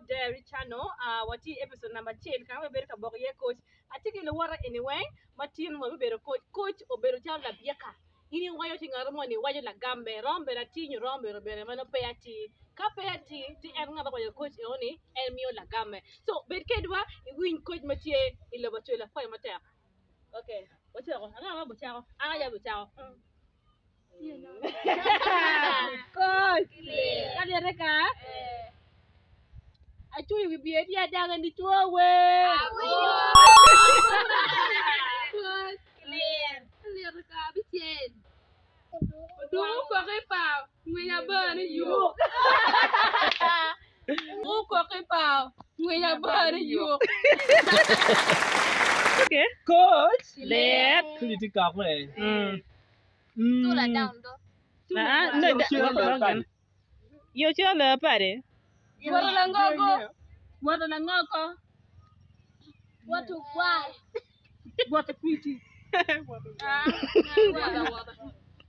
Diary Channel. Uh, watye i episode number acel ka ma wabedo ka boko iye koc. Atye ki luwota eni weng ma tin wabibedo koc. Koc obedo calo labyeka. In iwaco ki ngat mo ni iwaco lagamme romo bedo atir nyo romo bedo bene ma nongo pe atir. Ka pe atir ci en ngat ma owaco koc eno ni en miyo lagamme. So bed kedwa iwiny koc ma tye i lobo Acholi akwayo matek. Okay, wacako. Anga ma bicako? An aye abicako. Koc! Ka lyete ka? Acweyo wi bye tye adanga ni cwo wer. Koc! Lyete ka abicel. Odungu kok i pao, ngwiny abani yuk. Odungu kok i pao, ngwiny abani yuk. Okay. Koc! Lit. Kuli tye kok we. Yo ci oloo padi. Woto langogo. Woto langoko. Woto gwal. Woto kwiti.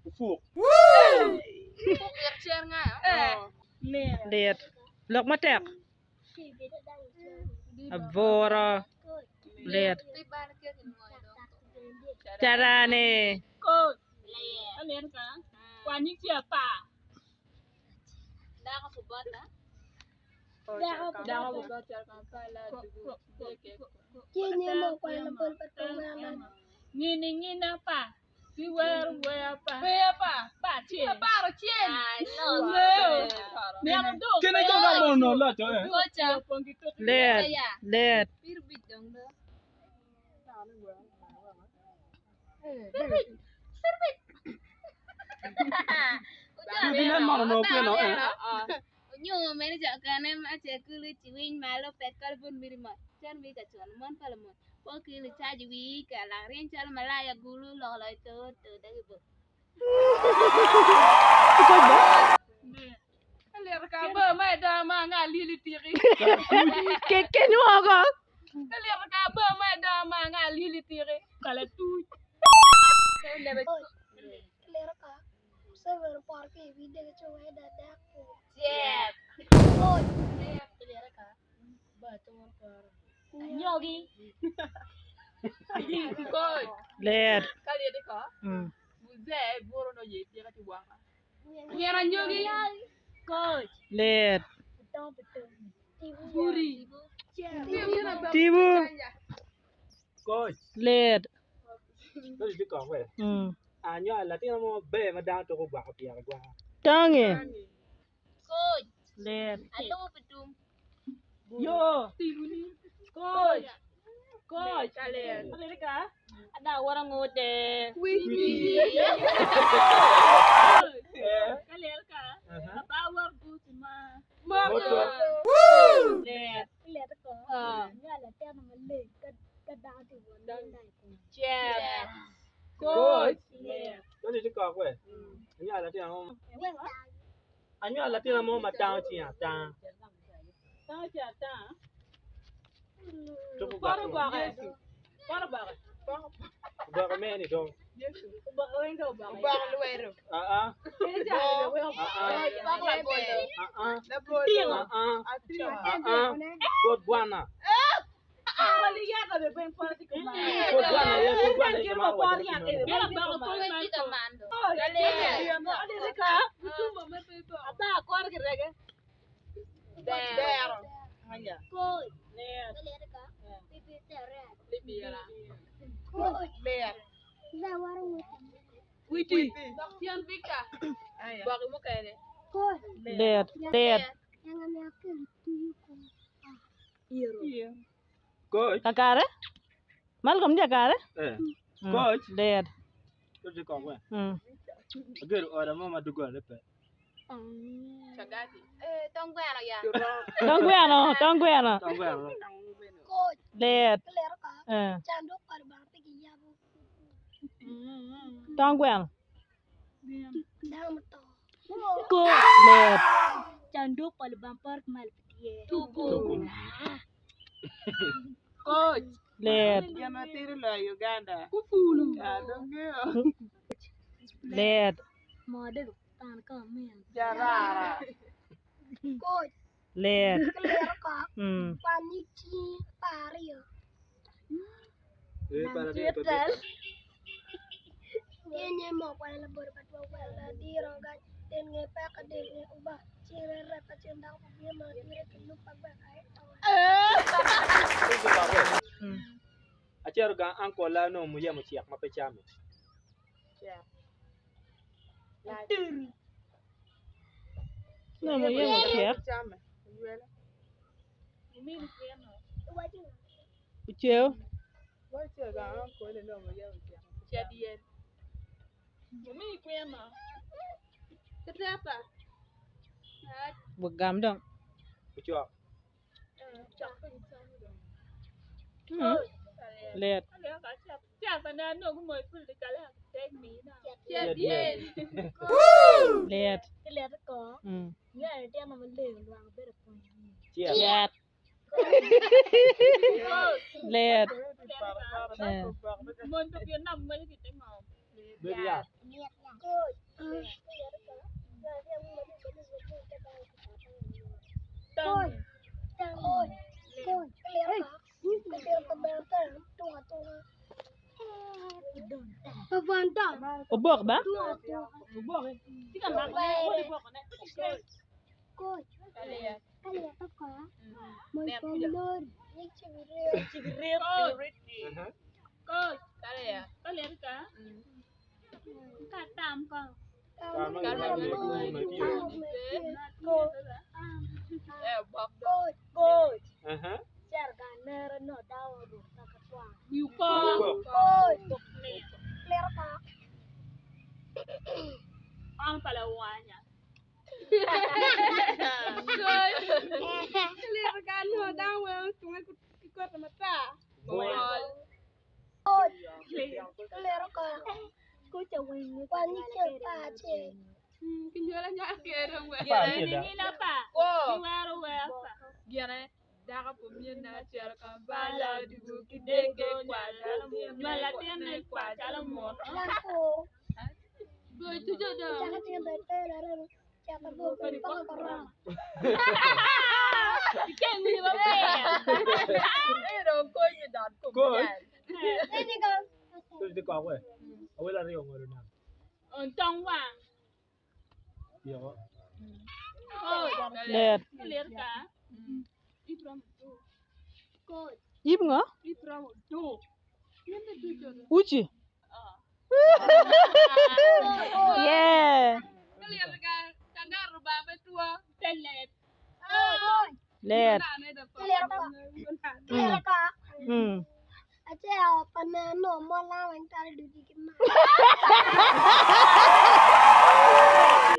Opuk. Lit. Lok matek. Abworo. Lit. Carani. Kene ko ka mono loco eh. Lit. Lit. Bine mono no kweno eh. Kenyu woko. Lit. Lit. Tipo. Koc. Lit. Kuli tye kok we. Anywalo latin mo maber ma dano tuko gwako pyere agwaka. Tangi. Lit. Yo. Koc. Koc. Amerika. Ada wora ngute. Lit. Cek. Koc. Kuli tye kok we. Anywalo latin mo. Anywalo latin mo ma tango cinge atanga. Tuko gwako. Gwako me ni dong. Ah ah. Ah ah. Ah ah. Ah ah. Pot bwana. Pot bwana ye, pot bwana ye kimaro waco ni kinono. Lit. Lit. Coach. Kakare? Malcolm tye kakare? Eh. Coach. Lit. Coach tye kok we. Agedo oda mo ma dogolane pe. Tong gweno, tong gweno. Tong gweno. Lit. Eh. Tong gweno. Lit. Lit. Lit. Lit. Ee, par aryo pe bit. Acito gang uncle-la onongo muyemo cek ma pe came. Onongo muyemo cek. Oceo. Gam dong. Ocok. Lit. Lit. Cet. Cet. Lit. Bed yat. Obok ba? Aha. Bol. Coach. Coach di kok we. Awel aryo ngolo nam. Yoko. Lit. Yip ngo? Uci. Yeah. Lit.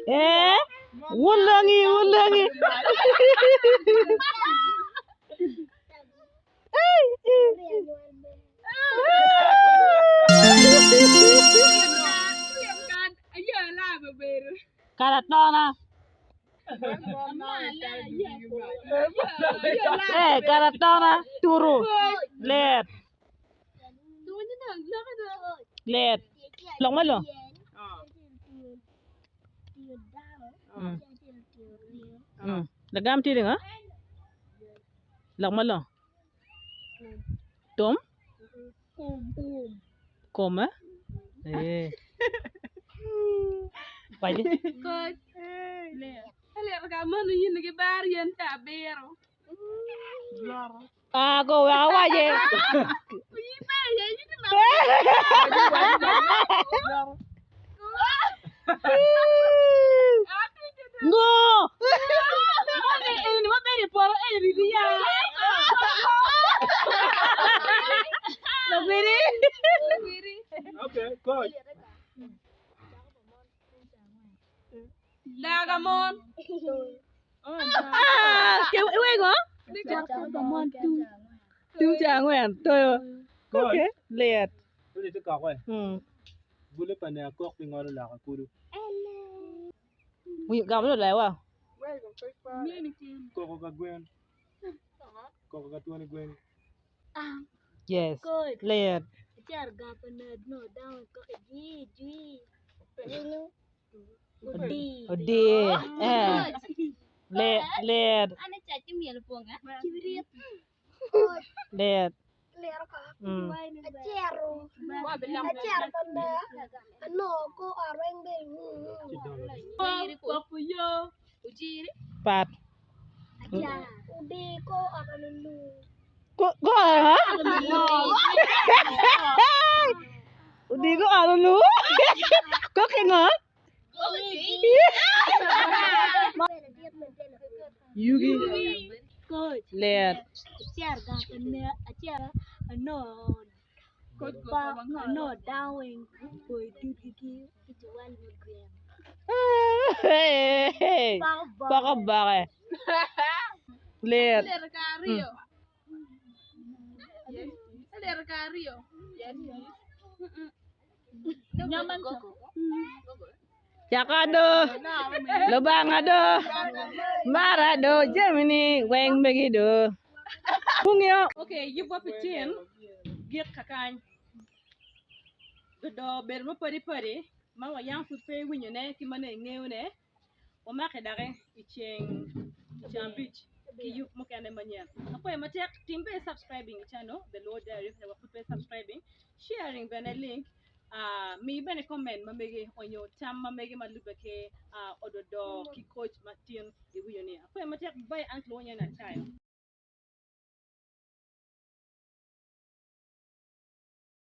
Eh, wulangi wulangi. Karatona. Eh, karatona turu. Lit. Lit. Lok malo. Lagam tye ningo? Lok malo. Tum? Kom eh? Eh. Waci. Ah, go wek awaci. Ngo! Lagwiri. Okay, coach. Ah, ke iwego? Tung ca angwen toyo. Coach. Okay, lit. Coach di kok we. Bule pa ne akok pi ngolo loka kulu. Wi gamo lo lewa. Koko ka gwen. Koko ka twoni gwen. Yes. Lit. Odi. Eh. Ler. Ler. Pat. Ko ha? Odi ko ot olu. Ko ki ngo? Yugi. Ler. Poko boke. Ler. Caka do, Lubanga do, mara do, jamini weng megi do. Wungiyo. Okay, yubwa pi tin gik kakany. Dodo bedo mapadi padi ma wayang pud pe iwinyone ki ma nongo ingeyone. Wamake doki i ceng abic ki yub mukene manyen. Akwayo matek tim bene subscribing i channel The Luo Diary ka pud pe subscribing, sharing bene link, mi bene comment ma megi onyo tam ma megi ma lube ki ododo ki koc ma tin iwinyo ni. Akwayo matek bye an kilwongo nyinga ni Acayo.